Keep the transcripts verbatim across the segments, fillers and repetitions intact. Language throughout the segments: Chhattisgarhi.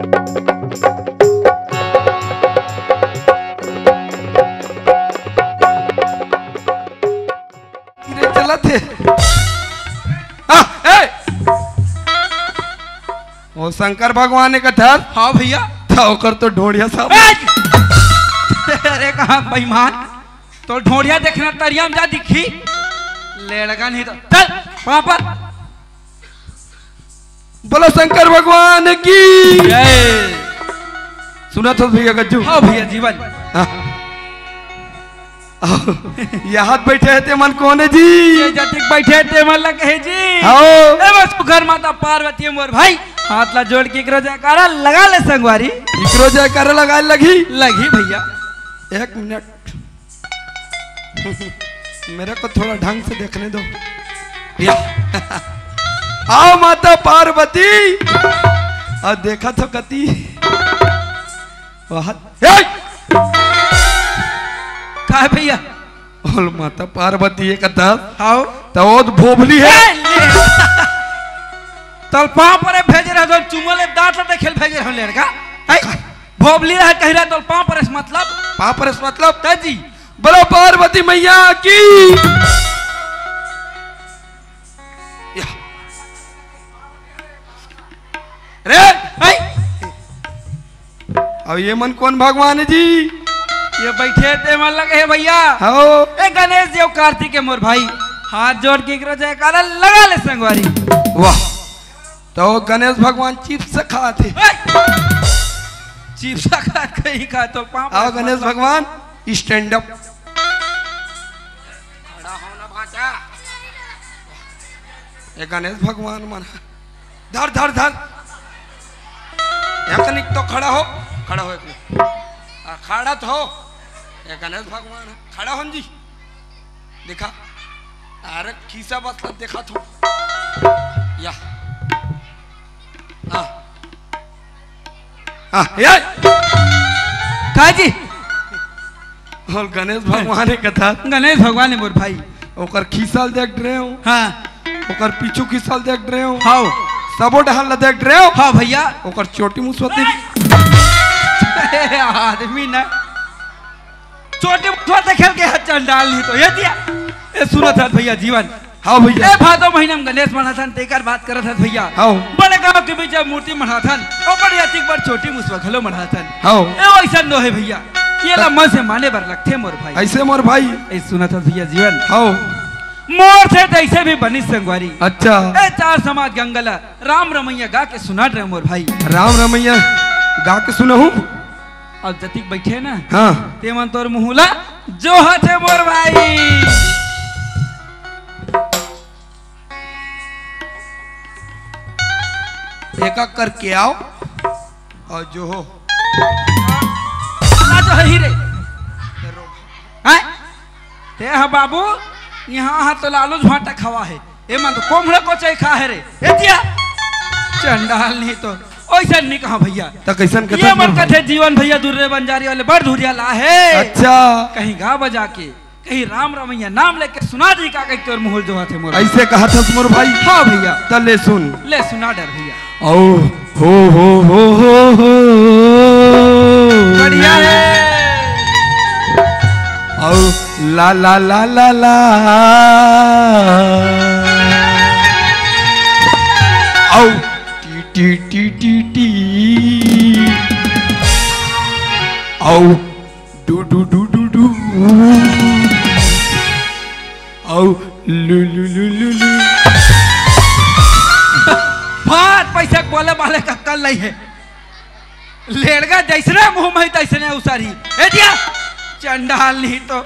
रे चलत हे। आ, ए! ओ शंकर भगवान ने कथा। हाँ भैया। त ओकर तो ढोड़िया सब। ए! अरे कहाँ बेईमान, तो ढोड़िया देखना तरिया में जा दिखी। लेड़गा नहीं तो चल वहां पर। बोलो शंकर भगवान की। जय। सुनत हो भैया गज्जू? हाँ भैया जीवन। हाँ। ये हाथ बैठे हे ते मन कोन हे जी? ये जतिक बैठे हे ते मन ला कहे जी। हाँ। ए बस घर माता पार्वती मोर भाई, हाथ ला जोड़ के इकरो जयकारा लगा ले संगवारी। इकरो जयकारा लगा लगी। लगी भैया। एक मिनट। मेरे को थोड़ा ढंग से देखने दो। या। आओ माता पार्वती। और देखा तो कति। वाह। ए! का है भैया? बोल माता पार्वती ये कथा। आओ। तो वो तो भोभली है। ए, ले। तल पाँव पर भेजे रहो, चुमले दांत लटे खेल भेजे रहो लड़का। है? भोभली रहा कह रहा तो पाँव पर मतलब? पाँव पर मतलब? ते जी। बोलो पार्वती मैया की। या। रे, है? अब ये मन कोन भगवान हे जी? ये बैठे ते मन लगे हे भैया। हाँ। ए गणेश जी, कार्तिक हे मोर भाई, हाथ जोड़ के इकरो जयकारा लगा ले संगवारी। वाह। तो गणेश भगवान चिप्स खात हे। ए! चिप्स खात कहीं खा तो पाँव आओ पर गणेश मतलब? भगवान, stand up। खड़ा हो ना भांचा। ए गणेश भगवान मन। धर, धर, धर। एक निक तो खड़ा हो, खड़ा हो एक निक। आ, खड़ा तो हो। ए गणेश भगवान, खड़ा हो जी। देखा, अरे खीसा बस ला देखा तो। या। आ। आ, ए! का जी? और गणेश भगवान हे कथा। गणेश भगवान हे मोर भाई। ओकर खीसा ल देख रहे हो? हाँ। ओकर पीछू खीसा ल देख रहे हो? हाँ। सबो डहर ल देख रहे हो? हाँ भैया। ओकर चोटी मुसवा देख। ए, आदमी ना। चोटी मुसवा देखे ल गे हे चंडाल नहीं तो। ये दिया। ए, सुनत हस भैया जीवन। हाँ भैया। ए, भादो महीना में गणेश मनाथन, तेकर बात करत हस भैया। हाँ। बड़े गांव के बीच में मूर्ति मनाथन, और बड़े अतिक बड़ चोटी मुसवा घलो मनाथन। हाँ। ए, वैसन नो हे भैया। ये ला मन से माने बर लगथे मोर भाई। ऐसे मोर भाई। ए, सुनत हस भैया जीवन। हाँ। मोर से तैसे भी बनिस संगवारी। अच्छा। ए, चार समाज गंगा ला राम रमैया गा के सुनात रहे मोर भाई। राम रमैया गा के सुनहूं। अब जतिक बैठे ना, हाँ। ते मन तोर मुँह ला जोहत हे मोर भाई। एक-एक करके आओ और जोहो। ला जो ही रे। हैं? ते ह बाबू, यहाँ ह तो लालूच भांटा खवा हे। ए मन तो कोम्हड़ा कोचई खा हे रे। ए दिया। चंडाल नहीं तो। ओइसन नहीं कहा भैया। त कैसन ये कथस मन मोर भाई? कथे जीवन भैया दुर्रे बंजारी वाले बड़ धुरिया ला हे। अच्छा। कहीं गा बजा के, कहीं राम रमैया नाम लेके सुना दी का कहीं तोर मुँह जोहत हे मोर। ऐसे कहत हस मोर भाई? हाँ भैया। त ले सुन। ले सुना डर भैया। ओ हो हो हो हो। बढ़िया हे। औ ला ला ला ला ला। औ टी टी टी टी टी। औ डू डू डू डू डू। औ लू लू लू लू लू। भात पैसा बोले वाले का कल नहीं है। लेड़गा जैसने मुँह में तैसने उसरी। ए दिया, चंडाल नहीं तो।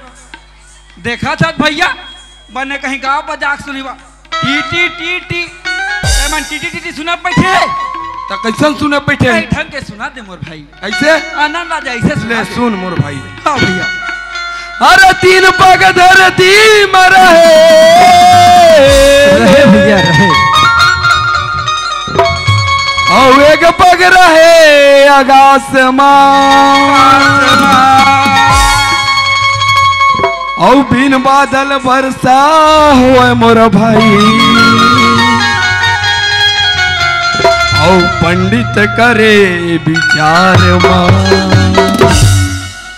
देखा था भैया, बने कहीं गाँव पर जाके सुनी बा। टी टी टी टी। ए मन टी टी टी टी सुना बैठे। त कैसन सुना बैठे? ए ढंग के सुना दे मोर भाई। ऐसे? आनंद आ जाए, ऐसे सुना ले दे। सुन मोर भाई। हाँ भैया। अरे तीन पग धरती म रहे। रहे भैया, रहे। अउ एक पग रहे आकाश म। अउ बिन बादल बरसा होय मोर भाई। अउ पंडित करे विचार मा।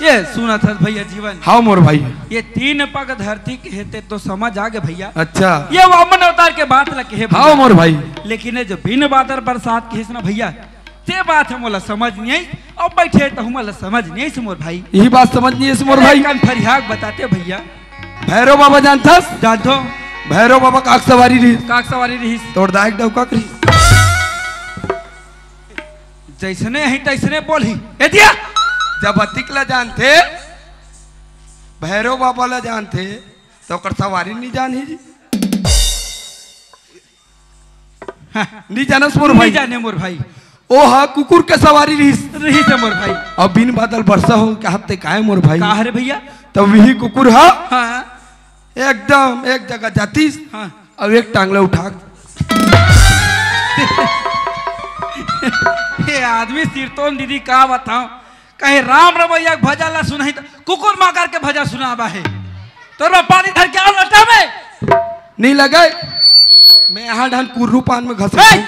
ये सुनत हस भैया जीवन। हाँ मोर भाई। ये तीन पग धरती के हे ते तो समझ आ गे भैया। अच्छा। ये वामन अवतार के बात ल कहे हाँ भैया। मोर भाई। लेकिन ये जो बिन बादर बरसात के हेस ना भैया, ते बात ह मोला समझ नहीं आई। अब बैठे तो हमला समझ नहीं आई से मोर भाई। यही बात समझ नहीं आई से मोर अरे भाई। कन फरियाक बताते भैया। भैरव बाबा जानथस? जानथो। भैरव बाबा काक सवारी रहिस? काक सवारी रहिस? तोर दाई के डौका के रहिस। जैसने ही तैसने बोलही। ए दिया। जब अतिक ला जानथे, भैरव बाबा ला जानथे, तो ओकर सवारी नहीं जानही जी। हाँ। नहीं जानस मोर भाई? नहीं जाने मोर भाई। ओ हा कुकुर के सवारी रहिस। रहिस हे मोर भाई। अब बिन बादर बरसा हो, कहत ते काय मोर भाई? का हरे भैया? तब वही कुकुर हा हाँ। एकदम एक जगह जातिस, हाँ। अब एक टांग ला उठा। ये आदमी सिरतोन दीदी का बताओ, कहे राम रमैया के भजन ला सुनाही त कुकुर माकर के भजन सुनाबा हे। तोर बर पानी धर के आओ लोटा में। नहीं लगे, मैं यहाँ ढान कुर्रू पान में घसे ए, हूँ।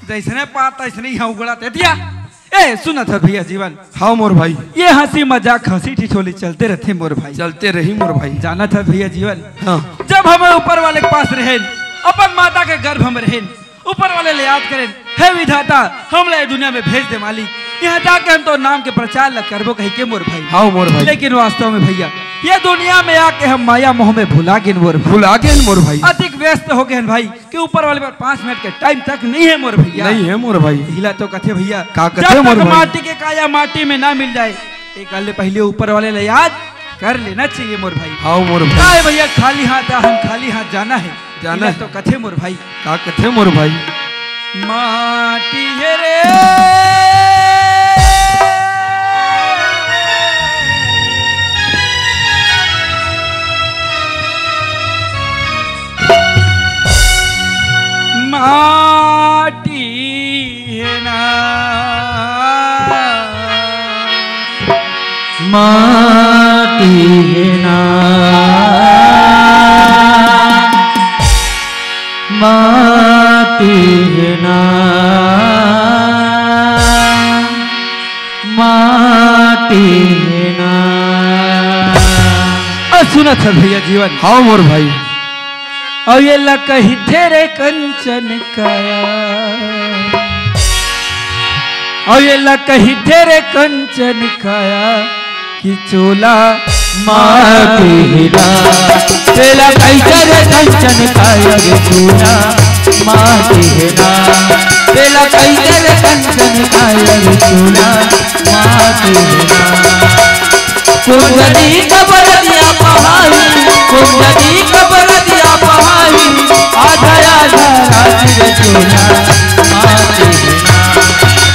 जैसने पात तैसने ही उगड़ा ते दिया। ए, सुनत हस भैया जीवन। हाँ मोर भाई। ये हंसी मजाक हंसी ठिठोली चलते रहते मोर भाई। चलते रही मोर भाई। जानत हस भैया जीवन। हाँ। जब हम ऊपर वाले के पास रहेन, अपन माता के गर्भ में रहेन, ऊपर वाले ले याद करेन, हे विधाता, हमला ये दुनिया में भेज दे मालिक, यहाँ जाके हम तोर नाम के प्रचार ला करबो कहि के मोर भाई। हाँ मोर भाई। लेकिन वास्तव में भैया, ये दुनिया में आके हम माया मोह में भुला गेन मोर भाई। भुला गेन मोर भाई। अधिक व्यस्त हो गए हैं भाई कि ऊपर वाले पर पाँच मिनट के टाइम तक नहीं है मोर भैया। नहीं है मोर भाई। हिला तो कथे भैया, का कथे जब मोर तक भाई? माटी के काया माटी में ना मिल जाए, एक गल पहले ऊपर वाले ला याद कर लेना चाहिए मोर भाई। हाँ मोर भाई। काय भैया खाली हाथ आ, हम खाली हाथ जाना है। जाना इला है। तो कथे मोर भाई। का कथे मोर भाई? माटी हे रे। माटी हे ना। माटी हे ना, माटी हे ना, माटी हे ना। अ, सुनत हस भैया जीवन। हाँ मोर भाई। अउ ये ला कहिथे रे कंचन काया, अउ ये ला कहिथे रे कंचन काया कि चोला माटी हे ना। तेला कहिथे रे कंचन काया रे चोला माटी हे ना। तेला कहिथे रे कंचन काया रे चोला माटी हे ना। कुंदनी कबर दिया पहाड़ी, कुंदनी कबर दिया पहाड़ी, आधा आधा रात रे चोला माटी हे ना।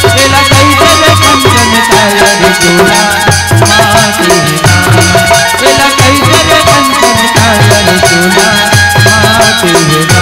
तेला कहिथे रे कंचन काया रे चोला माटी हे ना। तेला कहिथे रे कंचन काया रे चोला माटी हे ना।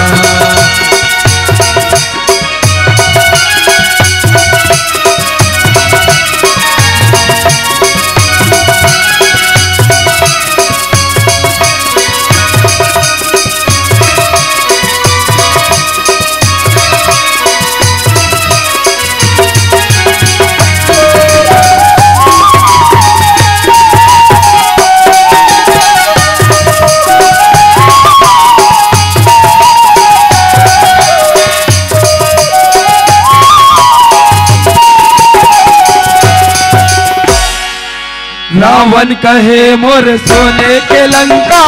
रावण कहे मोर सोने के लंका,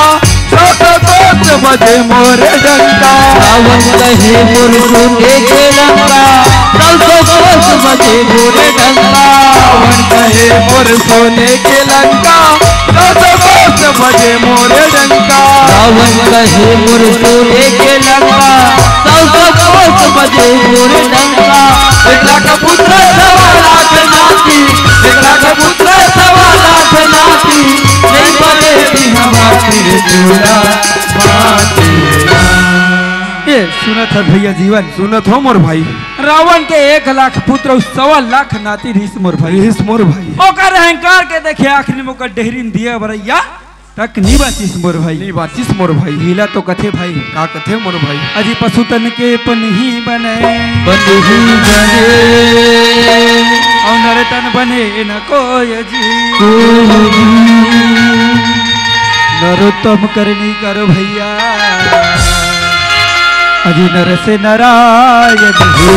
सौ सौ कोस बजे मोर डंका। रावण कहे मोर सोने के लंका, सौ सौ कोस बजे मोर डंका। रावण कहे मोर सोने के लंका, सौ सौ कोस बजे मोर डंका। रावण कहे मोर सोने के लंका, सौ सौ कोस बजे मोर डंका। एक लाख पुत्र सवा लाख नाती, एक लाख पुत्र सवा लाख नाती, नहीं बने बिहावा फिर चूल्हा माटी। ये सुनत हस भैया जीवन। सुनत हो मोर भाई। रावण के एक लाख पुत्र अउ सवा लाख नाती रहिस मोर भाई। रहिस मोर भाई। ओकर अहंकार के देखे आखिरी में ओकर डेहरी म दिया बरैया तक नी बाचिस मोर भाई। नी बाचिस मोर भाई। हीला तो कथे भाई। का कथे मोर भाई? अजी पसु तन के पनही बने। पनही बने। अउ नर तन बने न कोई जी। कोई जी। नरोत्तम करनी करो भैया। अजी नर से नारायण हो।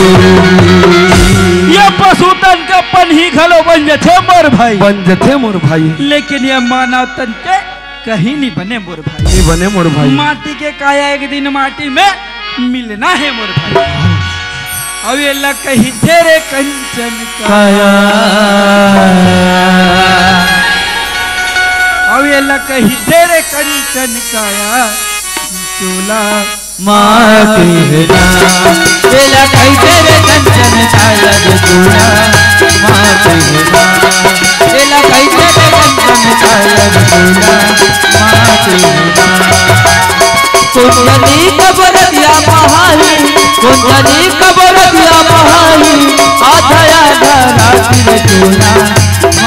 ये पसु तन के पनही घलो बन जथे मोर भाई। बन जथे मोर भाई। लेकिन ये मानव तन के कहीं नहीं बने मोर भाई। नहीं बने मोर भाई। माटी के काया एक दिन माटी में मिलना है मोर भाई। अब ये ला कही तेरे कंचन काया। अब ये ला कही तेरे कंचन काया। चोला माटी है ना। एला कहिथे रे कंचन काया रे चोला माटी है ना। एला कहिथे रे कंचन काया रे चोला माटी है ना। कुंदनी कबर दिया महाली, कुंदनी कबर दिया महाली, आधा आधा रात रे चोला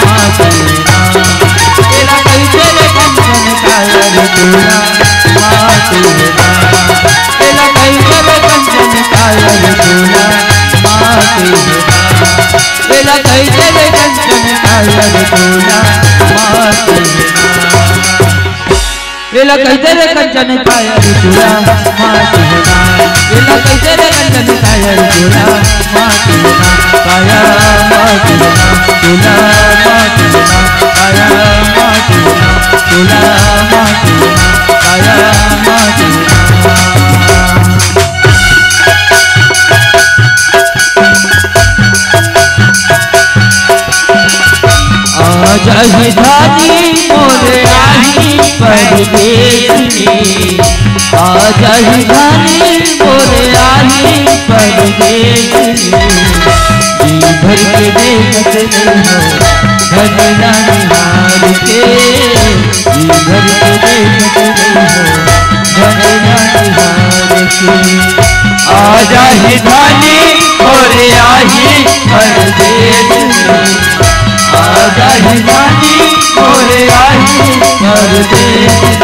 माटी है ना। एला कहिथे रे कंचन काया रे चोला माटी है ना। एला कहिथे रे कंचन काया रे चोला माटी है ना। एला कहिथे रे कंचन काया रे चोला माटी है ना। एला कहिथे रे कंचन काया रे चोला माटी है ना। एला कहिथे रे कंचन काया रे चोला माटी है ना। काया माटी है ना, चोला माटी है ना, काया माटी है ना, चोला माटी है ना, काया माटी है ना। आ जाही धानी मोरे आही परदेस में, आ जाही धानी मोरे आही परदेस में। जी भर के देखत रहिहो धन ना निहार के, जी भर के देखत रहिहो धन ना निहार के। आ जाही धानी मोरे आही परदेस में, आ जाही धानी मोरे आही परदेस में।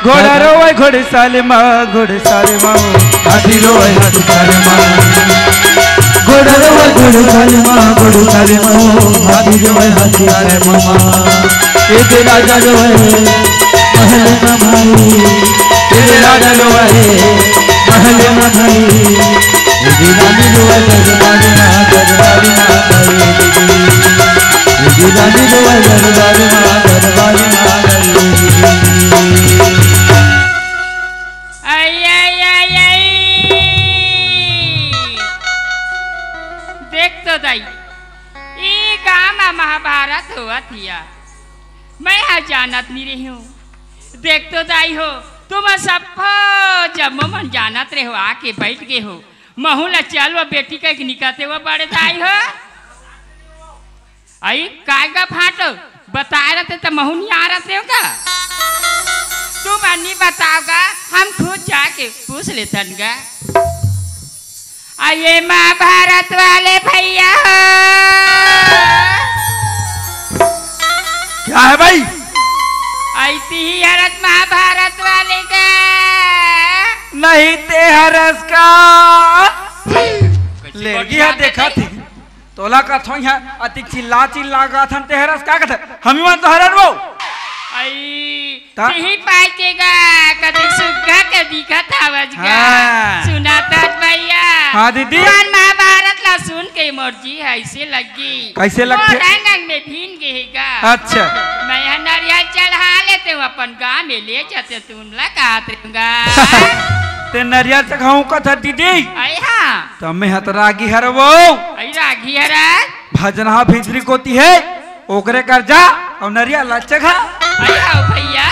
घोड़ा रोवे घोड़साल मा, घोड़साल मा। हाथी रोवे हाथी साल मा। घोड़ा रोवे घोड़साल मा, घोड़साल मा। हाथी रोवे हाथी साल मा। एक राजा रोवे महल मा भाई। एक राजा रोवे महल मा भाई। एक रानी रोवे दरबार मा, दरबार मा भाई। एक रानी रोवे दरबार मा, दरबार मा भाई। आई, आई, आई, आई। देख तो दाई, ई गाँव मा महाभारत होवत हिया, मैं हा जानत नी रहिहूँ। देख तो दाई हो, तुम सब जम्मो मन जानत रहे हो, आके बैठ गे हो। महू ला चल वो बेटी का एक निकते वो बड़े दाई हो। आई काय का फाटो बताए रहते त महू नी आ रहते हो का? तुम अन्नी बताओ का, हम खुद जाके पूछ लेतन का। आ ये महाभारत वाले भैया हो। क्या है भाई? ऐसी ही हरत महाभारत वाले का। नहीं ते हरस का। ले गया देखा थी। तोला कथों इहाँ अति चिल्ला चिल्ला गाथन ते हरस का कथे? हमी मन तो हरन वो। आई, ता- तिही पाई के गा, कति सुग्घा के दिखत हावस गा। हाँ। सुनाथस भैया। हाँ दीदी। तुमन महाभारत ला सुन के मोर जी ह ऐसे लग्गी। कैसे लगथे? मोर अंग अंग में भीन गे हे गा। अच्छा। मैं ह नरियर चढ़ा लेते हूँ अपन गाँव में ले जाते तुमला कात रहूँगा। ते नरियर चघाऊँ कथा दीदी। आई हाँ। त मैं ह त रागी हरवो। आई रागी हरस। भजना ह भितरी कोती हे, ओकरे कर जा, अउ नरिया लच्चक ह। आई आओ भैया।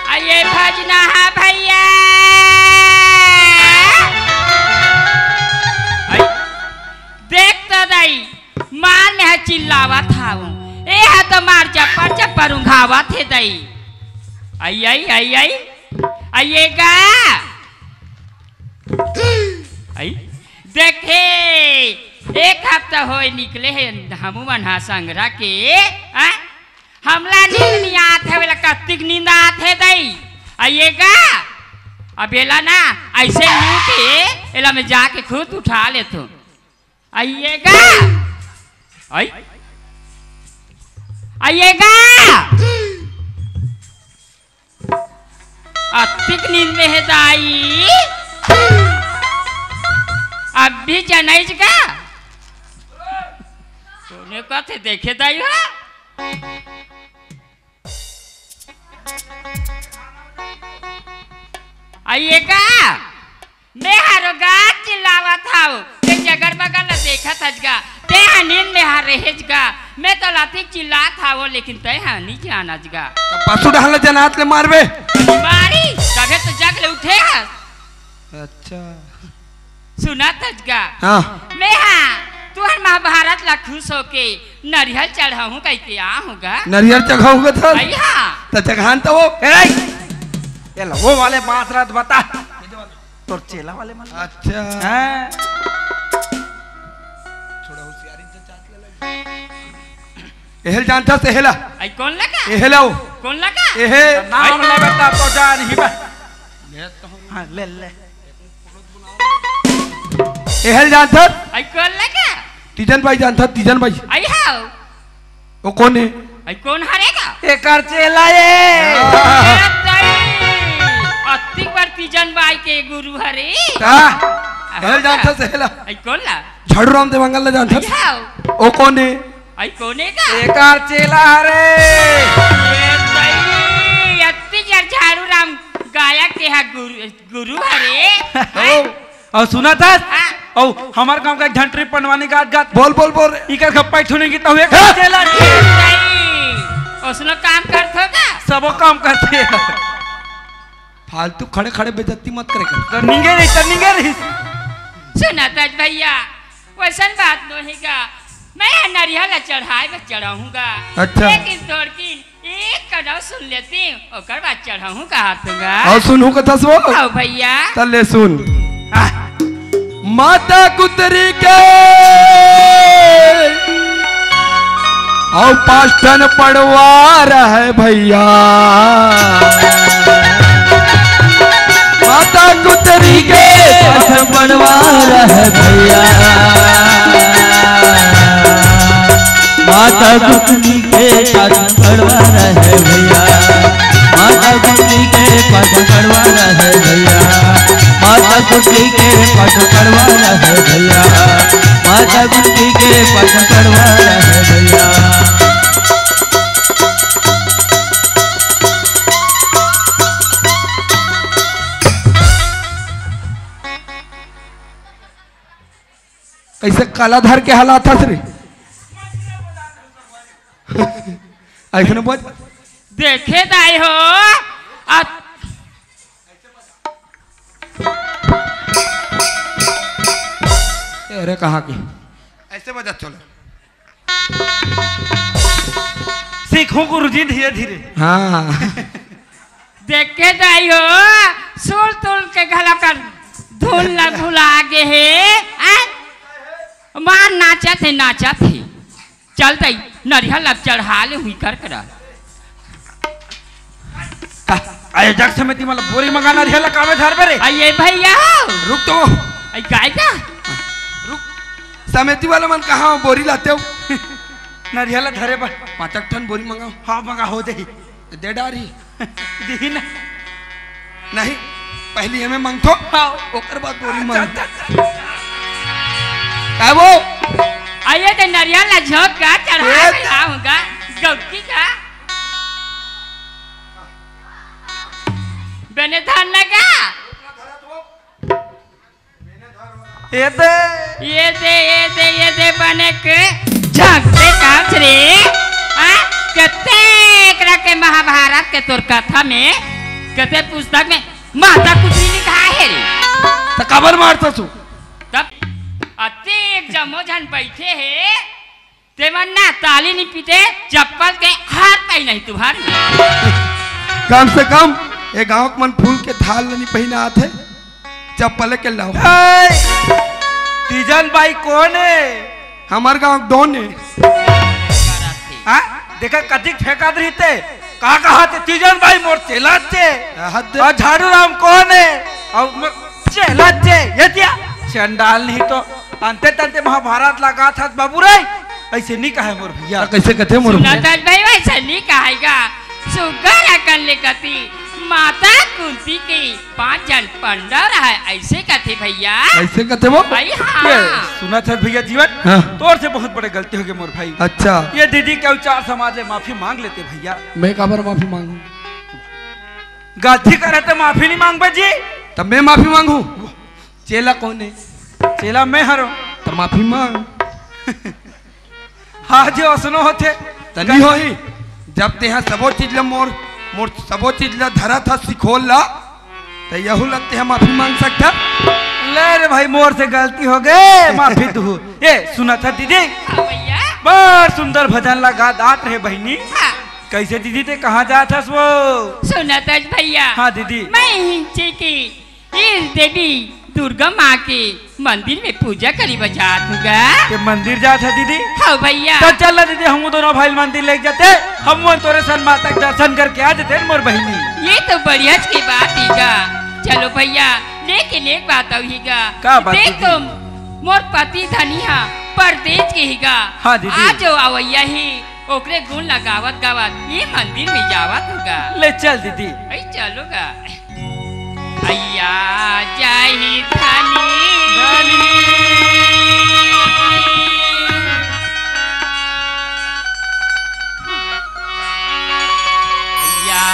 आ ये भजना ह भैया। आई, देख तो दाई, मार में ह चिल्लावत हावों। ए ह तो मार चप्पर चप्पर उंघावत हे दाई। आई, आई, आई, आई। आई ये गा। आई, देखे, एक ह अब त होय निकले हे, हमू मन हा संघरा के, आ? हमला नींद नइ आत हे, ओला कतिक नींद आत हे दई। अइये गा, अब एला ना, अइसे लूट हे, एला मैं जाके खुद उठा लेथों। अइये गा, अई, अइये गा। अतिक नींद में हे दाई, अब भी जनइस गा। कोने कथे देखे दाई हो? अइये गा। मैं हरो गा चिल्लावत हव, ते जगल बगल ल देखत हस गा, ते ह नींद में ह रहेस गा। मैं तो लाती चिल्लात हव, लेकिन ते ह नी जानस गा। त पसु डहन ल जनात ले मारबे। मारी, तभे तो जग ले उठे हस। अच्छा। सुनत हस गा। हाँ। मैं ह, तुहर महाभारत ला खुश होके नरिहर चढ़ाहूँ कहिके आहूँ गा। नरिहर चघाहूँ गा थस? अई हाँ। त चघान त वो। ए, ए ला, वो वाले बात रात बता। तोर चेला वाले मन। अच्छा। हाँ। थोड़ा होशियारी से चाट ले लगे। एहल जानथस, एहला। अई कोन लगा? एहला वो। कोन लगा? एहे। नाम ले बेटा, तो जान ही बा। हाँ, ले, ले। एहल जानथस? अई कोन लगा? तीजन बाई जानथस, तीजन बाई। अई हाव। वो कोन हे? अई कोन हरे गा? एकर चेला ए। हाँ। ए दाई, अतिक बड़ तीजन बाई के गुरु हरे। का? अहो एहल गा। जानथस, एहला। अई कोन ला? झाड़ू राम देवांगन ला जानथस? अई हाव। वो कोन हे? अई कोन हे गा? एकर चेला हरे। ए दाई, अतिक बड़ झाड़ू राम गायक के हा गुरु, गुरु हरे। ओ। अउ सुनत हस? हाँ। अउ हमर गांव के एक झन ट्रिप पंडवानी गात गात बोल, बोल, बोल रे। इकर गप्पा ठुनेंगी तहु एक हाँ। चेला। ए दाई, ओसनो काम करथो गा? सबो काम करथे। फालतू खड़े खड़े बेइज्जती मत करे कर। त निंगे रही, त निंगे रही। सुनत हस भइया, वइसन बात नोहे गा। मैं ह नरिहर ला चढ़ाए बर चढ़ाहूँ गा। अच्छा। लेकिन थोड़किन एक कदम सुन लेती, ओकर बाद चढ़ाहूँ कहाथों गा। अउ सुनहूँ कथस वो? अउ भइया। त ले सुन। आ। माता कुतरी के अउ पाँच ठन पड़वार हे भइया। माता कुतरी के पाँच ठन पड़वार हे भइया। माता कुतरी के पाँच ठन पड़वार हे भइया। माता कुतरी के पाँच ठन पड़वार हे भइया। माता कुतरी के पाँच ठन पड़वार हे भइया। माता कुतरी के पाँच ठन पड़वार हे भइया। कइसे काला धर के हलाथस रे? अइसने बोल। देखे दाई हो, आ अरे कहाँ के? अइसे बजा चलो। सीखहूँ गुरुजी धीरे धीरे। हाँ। देखे दाई हो, सुर तुर के घला कर धुन ला भुला गे हे। आय? मार नाचत हे, नाचत हे। चल दई, नरिहर ला चढ़ा लेहूँ इकर करा। का? अरे जग समेती वाला बोरी मंगा नरिहर ला कामे धरबे रे। अइये भइया हो। रुक तो। अई गाय का? रुक। समेती वाला मन कहाँ बोरी लाते हो? नरिहर ला धरे बर। पाँच ठन बोरी मंगाओ। हाँ, मंगा हो जाही। दे डारी। दिही ना। नहीं, पहिली एमे मंगथों, हाँ। ओकर बाद बोरी अच्छा, मंग। अच्छा, अच्छा। का वो? अइये ते नरिहर ला झोंक का चढ़ा ए, के लाहूँ गा, गौकी का। बने धर ना गा। ए दे। ए दे, ए दे, ए दे बने के झगड़े काच रे। आ? कते एकरा के महाभारत के तोर कथा में, कते पुस्तक में माता कुतरी लिखाय हे रे। त काबर मारथस तू? तब अतेक जम्मो झन बइठे हे, तेमन ना ताली नइ पीटे, चप्पल के हाथ तक नहीं तुम्हार। कम से कम ए गांव के मन फूल के थाल नइ पहिनात हे, चप्पल के लाव। ए, तीजन बाई कोन हे? हमर गांव डोन हे। करत हे। हाँ? देखा, कतिक फेंकत रहिते। का कहा थे, तीजन भाई मोर चेला थे। हद। अउ झाड़ू राम कोन हे? अउ मोर चेला थे। ये दिया, चंडाल नहीं तो। अंते तंते महाभारत लगा था बाबू रे। अइसे नहीं कहे मोर भैया। त कइसे कथे मोर भैया? सुनत हस भाई, वइसे नहीं कहे गा। सुग्घर अकन ले कथे, माता कुंती के पांच झन पंडा रहय, अइसे कथे भैया। अइसे कथे वो? भाई, हाँ। ये सुनत हस भैया जीवन, हाँ। तोर से बहुत बड़े गलती होगे मोर भाई। अच्छा। ये दीदी के अउ चार समाज ले माफी मांग लेते भैया। मैं काबर माफी मांगहूं? गलती करे त माफी नहीं मांगबे जी। त मैं माफी मांगहूं? चेला कोन हे? चेला मैं हरों। त माफी मांग। हाँ जी, असनो होथे। त नहीं होही। जब तेहा सबो चीज ल मोर, मोर सबो चीज ल धरत हस सिखोल ल, त यहू ल तेहा माफी मांग सकथस। ले रे भाई, मोर से गलती होगे, माफी दुहू। ए, सुनत हस दीदी? हाँ भैया। बड़ सुंदर भजन ल गात रहे बहिनी। हाँ। कइसे दीदी, तें कहाँ जात हस वो? सुनत हस भैया? हाँ दीदी। मैं इही चीज की इस देवी दुर्गा माँ के मंदिर में पूजा करे बर जात हूँ गा। तें मंदिर जात हस दीदी? हाँ भैया। त चल ना दीदी, हमू दोनों भाई मंदिर लेके जाते, हमू तोरे सन माता के दर्शन करके आ जाते मोर बहिनी। ये तो बढ़िया की बात हे गा। चलो भैया, लेकिन एक बात अउ हे गा। का बात देख दीदी? तो मोर पति धनी हा परदेस के हे गा। हाँ दीदी। आज अवइया हे, ओकरे गुन ल गावत गावत ये मंदिर में जावत हूँ गा। ले चल दीदी। अई चलो गा। अइया जाही धनी। धनी। अइया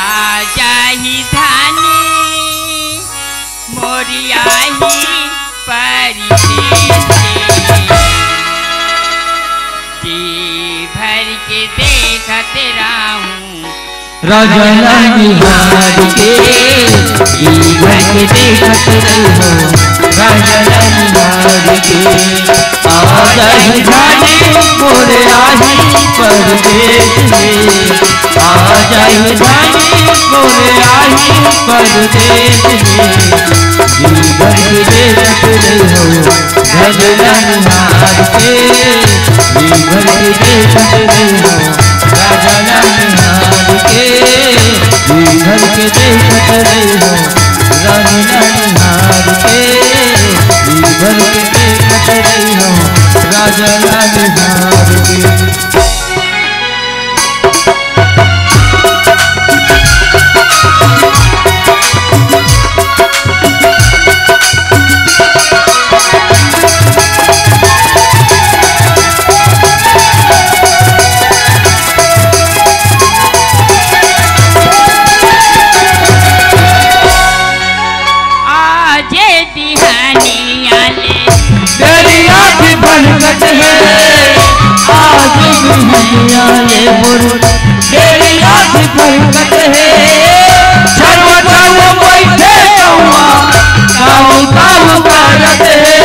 जाही धनी, मोर आही परदेस। जी भर के देखत रहूं राजा ला निहार के, जी भर के देखत रहूं राजा ला निहार के। आ जाही धनी मोर आही परदेस में, आ जाही धनी मोर आही परदेस में। जी भर के देखत रहूं राजा ला निहार के, जी भर के देखत रहूं राजा ला निहार के, जी भर के देखत रहूं राजा ला निहार के, जी भर के देखत रहूं राजा ला निहार के। आज बिहनिया ले तेरी आँख फड़कत हे, आज बिहनिया ले मोर तेरी आँख फड़कत हे। छनवा छनवा बइठे कौआ, काऊ काऊ करत हे।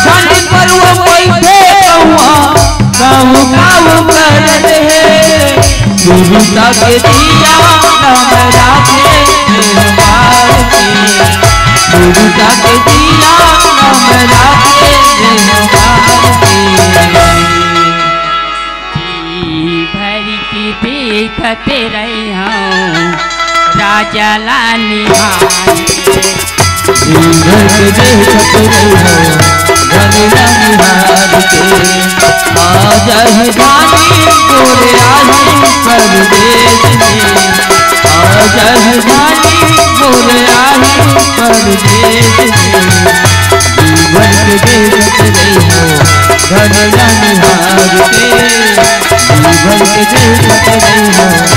छन परवा बइठे कौआ, काऊ काऊ करत हे। सुरता के दिया नमरा के देह बार के, सुरता के दिया नमरा के देह बार के। जी भर के देखत रहूं राजा ला निहार के। जी भर के देखत रहूं राजा ला निहार के। आ जाही धनी मोर आही परदेस में, आ जाही धनी मोर आही परदेस में। जी भर के देखत रहूं राजा ला निहार के, जी भर के देखत रहूं